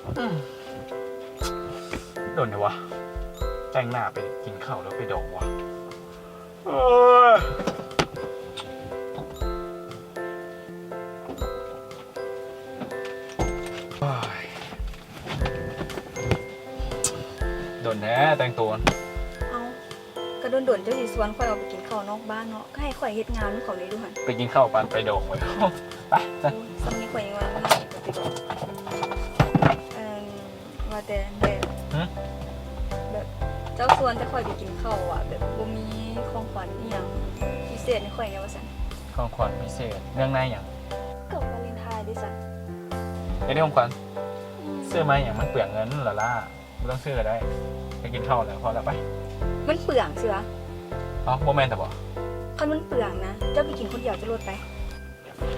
ອືມ ດົນແທ້ວະ ແຕ່ງໜ້າໄປກິນເຂົ້າ ຫຼືໄປດອງວະ? ເອີ ໂອ້ຍ ດົນແທ້ແຕ່ງໂຕ. ເອົ້າ ກະດົນໆ ເຈົ້າຊິຊວນຂ້ອຍອອກໄປກິນເຂົ້ານອກບ້ານເນາະ ກະໃຫ້ຂ້ອຍເຮັດງານຂອງນີ້ດູຫັ້ນ. ໄປກິນເຂົ້າປານໄປດອງເວີຍ. ໄປຊັ້ນ. ຊ່ຳນີ້ຂ້ອຍຍັງວ່າ ເອີ ວ່າແຕ່ແບບ ຫຶ? ແບບເຈົ້າຊວນແຕ່ຂ້ອຍໄປກິນເຂົ້າອະ ແບບບໍ່ມີຂອງຂວັນອີ່ຫຍັງພິເສດໃຫ້ຂ້ອຍແດ່ວ່າຊັ້ນ. ຂອງຂວັນພິເສດເນື່ອງໃນຫຍັງ? ກໍວາເລັນທາຍເດ້ຊັ້ນ. ຢາກໄດ້ຂອງຂວັນ? ອືມ ຊື້ມາຫຍັງມັນເປືອງເງິນລະລະ. ບໍ່ຕ້ອງຊື້ກໍໄດ້ ໄປກິນເຂົ້າແລ້ວ ພໍແລ້ວ ໄປ. ມັນເປືອງຊິວະ? ເອົ້າ ບໍ່ແມ່ນແຕ່ບໍ? ຄັນມັນເປືອງນະ ເຈົ້າໄປກິນຄົນດຽວເຈົ້າໂລດໄປ.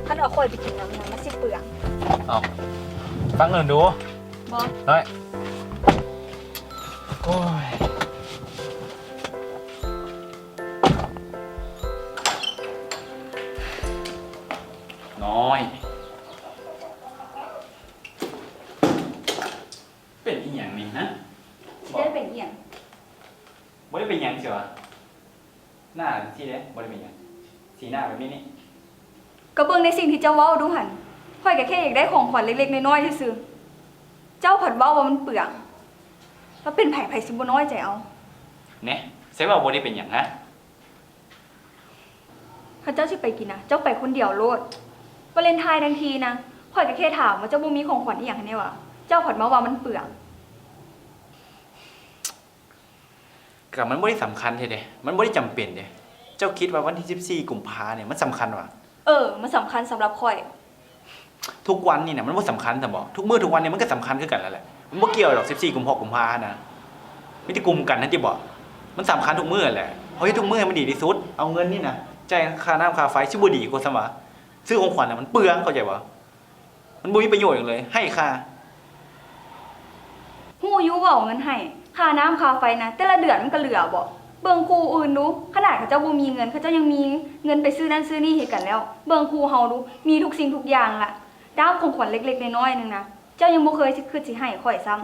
ຄັນເອົາຂ້ອຍໄປກິນນຳນະ ມັນຊິເປືອງ. ເອົ້າ ຟັງເບິ່ງດູ. ບໍ່. ນ້ອຍ ໂອ້ຍ ນ້ອຍ. ເປັນອີ່ຫຍັງນີ້ ຮະ? ຊິໄດ້ເປັນອີ່ຫຍັງ? ບໍ່ໄດ້ເປັນຫຍັງຊິວະ? ໜ້າຈັ່ງຊີ້ເດ້ ບໍ່ໄດ້ເປັນຫຍັງ. ສີໜ້າແບບນີ້ນີ້. ກໍເບິ່ງໃນສິ່ງທີ່ເຈົ້າເວົ້າດູຫັ້ນ. ຂ້ອຍກໍແຄ່ຢາກໄດ້ຂອງຂວັນເລັກໆນ້ອຍໆຊື່ໆ. ເຈົ້າພັດເວົ້າວ່າມັນເປືອງ. ລະເປັນໃຜ ໃຜຊິບໍ່ນ້ອຍໃຈເອົາ? ແນ່ ໃສ່ວ່າບໍ່ໄດ້ເປັນຫຍັງ ຮະ? ຄັນເຈົ້າຊິໄປກິນນະ ເຈົ້າໄປຄົນດຽວໂລດ. ວາເລັນທາຍທັງທີນະ ຂ້ອຍກໍແຄ່ຖາມວ່າເຈົ້າບໍ່ມີຂອງຂວັນອີ່ຫຍັງຫັ້ນແດ່ຫວາ? ເຈົ້າພັດມາວ່າມັນເປືອງ. ກໍມັນບໍ່ໄດ້ສຳຄັນແທ້ເດ້ ມັນບໍ່ໄດ້ຈຳເປັນເດ້. ເຈົ້າຄິດວ່າວັນທີສິບສີ່ກຸມພານີ້ມັນສຳຄັນຫວາ? ເອີ ມັນສຳຄັນສຳລັບຂ້ອຍ. ທຸກວັນນີ້ນະ ມັນບໍ່ສຳຄັນຊັ້ນບໍ? ທຸກມື້ທຸກວັນນີ້ມັນກໍສຳຄັນຄືກັນນັ້ນແຫຼະ. ມັນບໍ່ກ່ຽວດອກ ສິບສີ່ກຸມພາ ກຸມພາຫັ້ນນະ. ມີແຕ່ກຸມກັນຫັ້ນຕິບໍ? ມັນສຳຄັນທຸກມື້ຫັ້ນແຫຼະ. ເຮົາເຮັດທຸກມື້ໃຫ້ມັນດີທີ່ສຸດ. ເອົາເງິນນີ້ນະ ຈ່າຍຄ່ານ້ຳຄ່າໄຟ ຊິບໍ່ດີກວ່າຊັ້ນຫວາ? ຊື້ຂອງຂວັນນະ ມັນເປືອງ ເຂົ້າໃຈບໍ່? ມັນບໍ່ມີປະໂຫຍດຫຍັງເລີຍ ໄຮ້ຄ່າ. ຮູ້ຢູ່ວ່າເອົາເງິນໃຫ້ ຄ່ານ້ຳຄ່າໄຟນະ ແຕ່ລະເດືອນມັນກະເຫຼືອບໍ? ເບິ່ງຄູ່ອື່ນດູ ຂະໜາດເຂົາເຈົ້າບໍ່ມີເງິນ ເຂົາເຈົ້າຍັງມີເງິນໄປຊື້ນັ້ນຊື້ນີ້ໃຫ້ກັນແລ້ວ. ເບິ່ງຄູ່ເຮົາດູ ມີທຸກສິ່ງທຸກຢ່າງລະ. ດ້າມຂອງຂວັນເລັກໆນ້ອຍໆໜຶ່ງນະ ເຈົ້າຍັງບໍ່ເຄີຍຄິດຊິໃຫ້ຂ້ອຍຊ້ຳ.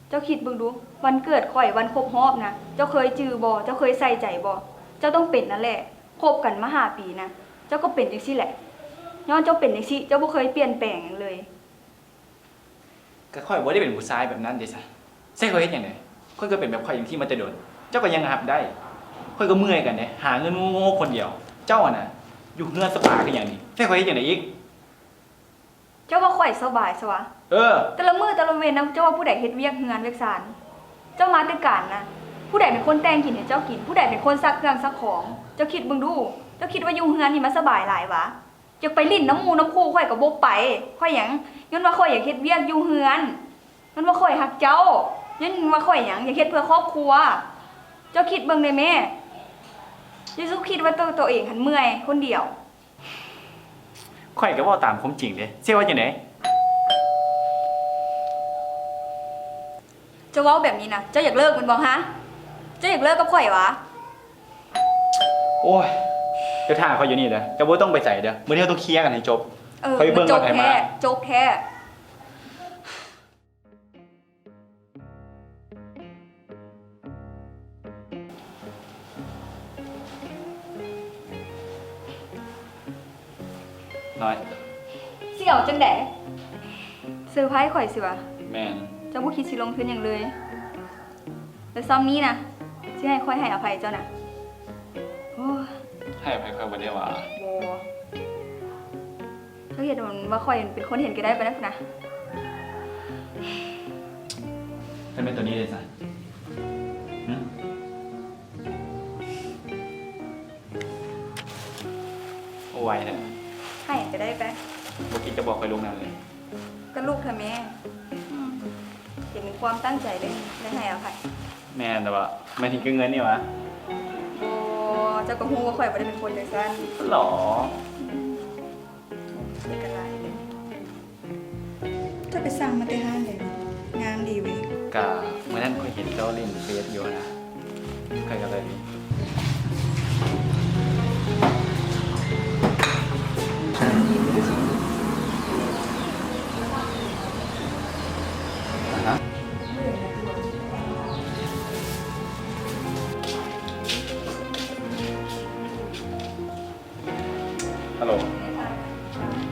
ເຈົ້າຄິດເບິ່ງດູ ວັນເກີດຂ້ອຍ ວັນຄົບຮອບນະ ເຈົ້າເຄີຍຈື່ບໍ່? ເຈົ້າເຄີຍໃສ່ໃຈບໍ່? ເຈົ້າຕ້ອງເປັນນັ້ນແຫຼະ. ຄົບກັນມາຫ້າປີນະ ເຈົ້າກໍເປັນຈັ່ງຊີ້ແຫຼະ. ຍ້ອນເຈົ້າເປັນຈັ່ງຊີ້ ເຈົ້າບໍ່ເຄີຍປ່ຽນແປງຫຍັງເລີຍ. ກໍຂ້ອຍບໍ່ໄດ້ເປັນຜູ້ຊາຍແບບນັ້ນເດຊະ. ໃສ່ຂ້ອຍເຮັດຫຍັງເດ? ຂ້ອຍກໍເປັນແບບຂ້ອຍຈັ່ງຊີ້ມາແຕ່ດົນ. ເຈົ້າກໍຍັງຮັບໄດ້. ຂ້ອຍກໍເມື່ອຍກັນເດ ຫາເງິນໂງ່ໆຄົນດຽວ. ເຈົ້າຫັ້ນນະ ຢູ່ເຮືອນສະບາຍຄືຫຍັງນີ້ ໃສ່ຂ້ອຍເຮັດຫຍັງໄດ້ອີກ? ເຈົ້າວ່າຂ້ອຍສະບາຍຊະຫວາ? ເອີ ແຕ່ລະມື້ແຕ່ລະເວັນນະ ເຈົ້າວ່າຜູ້ໃດເຮັດວຽກເຮືອນວຽກຊານ? ເຈົ້າມາແຕ່ການນະ ຜູ້ໃດເປັນຄົນແຕ່ງກິນໃຫ້ເຈົ້າກິນ? ຜູ້ໃດເປັນຄົນຊັກເຄື່ອງຊັກຂອງ? ເຈົ້າຄິດເບິ່ງດູ ເຈົ້າຄິດວ່າຢູ່ເຮືອນນີ້ມັນສະບາຍຫຼາຍຫວາ? ຢາກໄປຫຼິ້ນນຳໝູ່ນຳຄູ່ຂ້ອຍກໍບໍ່ໄປ. ຂ້ອຍຫຍັງ? ຍ້ອນວ່າຂ້ອຍຢາກເຮັດວຽກຢູ່ເຮືອນ. ຍ້ອນວ່າຂ້ອຍຮັກເຈົ້າ. ຍ້ອນວ່າຂ້ອຍຫຍັງ? ຢາກເຮັດເພື່ອຄອບຄົວ. ເຈົ້າຄິດເບິ່ງແດ່ແມ້. ຢ່າສຸຄິດວ່າໂຕ ໂຕເອງຫັ້ນເມື່ອຍຄົນດຽວ. ຂ້ອຍກໍເວົ້າຕາມຄວາມຈິງເດ້. ເຊວ່າຈັ່ງໃດ? ເຈົ້າເວົ້າແບບນີ້ນະ ເຈົ້າຢາກເລີກແມ່ນບໍ່ຮະ? ເຈົ້າຢາກເລີກກັບຂ້ອຍຫວາ? ໂອ້ຍ ເຈົ້າຖ້າຂ້ອຍຢູ່ນີ້ເດີ. ເຈົ້າບໍ່ຕ້ອງໄປໃສເດີ. ມື້ນີ້ເຮົາຕ້ອງເຄຍກັນໃຫ້ຈົບ. ເອີ ຂ້ອຍເບິ່ງກ່ອນໃຜມາ. ຈົບແທ້. ນ້ອຍ ຊິເອົາຈັ່ງໃດ? ເຊີໄພຂ້ອຍຊິຫວາ? ແມ່ນ. ເຈົ້າບໍ່ຄິດຊິລົງທຶນຫຍັງເລີຍ. ແລ້ວຊ່ຳນີ້ນະ ຊິໃຫ້ຂ້ອຍໃຫ້ອະໄພເຈົ້ານະ? ໂອ້ຍ ໃຫ້ອະໄພຂ້ອຍບໍ່ໄດ້ຫວາ? ບໍ່. ເຈົ້າເຮັດວ່າຂ້ອຍເປັນຄົນເຫັນແກ່ໄດ້ປານນັ້ນພຸ້ນນະ. ຄັນແມ່ນໂຕນີ້ເດຊະ? ຫຶ? ໂອ້ ໄວແທ້. ໃຫ້ກໍໄດ້ໄປ. ບໍ່ຄິດຈະບອກຂ້ອຍລ່ວງໜ້າເລີຍ? ກໍລູກເທື່ອແມ່. ອືມ ເຫັນຄວາມຕັ້ງໃຈເດ້ ໄດ້ໃຫ້ອະໄພ. ແມ່ນແຕ່ວ່າ ໝາຍເຖິງເລື່ອງເງິນນີ້ຫວາ? ບໍ່, ເຈົ້າກໍຮູ້ວ່າຂ້ອຍບໍ່ໄດ້ເປັນຄົນຈັ່ງຊັ້ນ. ຫຼໍ? ເຈົ້າໄປສັ່ງມາແຕ່ຮ້ານໃດ? ງາມດີເວີຍ. ກະມື້ນັ້ນຂ້ອຍເຫັນເຈົ້າຫຼິ້ນເຟສຢູ່ຫັ້ນນະ ຂ້ອຍກໍເລີຍ.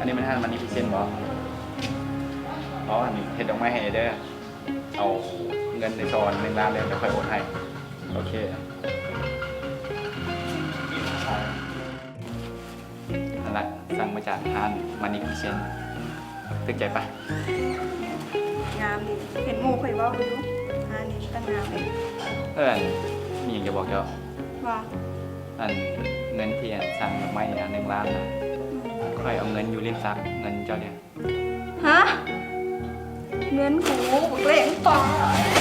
ອັນນີ້ແມ່ນຮ້ານມານີພຣີເຊັນບໍ່? ອໍ ອັນນີ້ເຮັດດອກໄມ້ໃຫ້ເດີ. ເອົາເງິນໃນຊອງໜຶ່ງລ້ານເດີ ດຽວຂ້ອຍໂອນໃຫ້. ໂອເຄ ນັ້ນລະ ສັ່ງມາຈາກຮ້ານມານີພຣີເຊັນ. ຖືກໃຈປະ? ງາມດີ ເຫັນໝູ່ຂ້ອຍເວົ້າຢູ່ ຮ້ານນີ້ຕັ້ງງາມເລີຍ. ເອີ ມີຫຍັງຈະບອກເຈົ້າ. ວ່າ? ອັນ ເງິນທີ່ອັນສັ່ງດອກໄມ້ອັນໜຶ່ງລ້ານນະ ຂ້ອຍເອົາເງິນຢູ່ລິ້ນຊັກ ເງິນເຈົ້າເດ. ຮະ? ເງິນກູ ບັກເລງປອກ.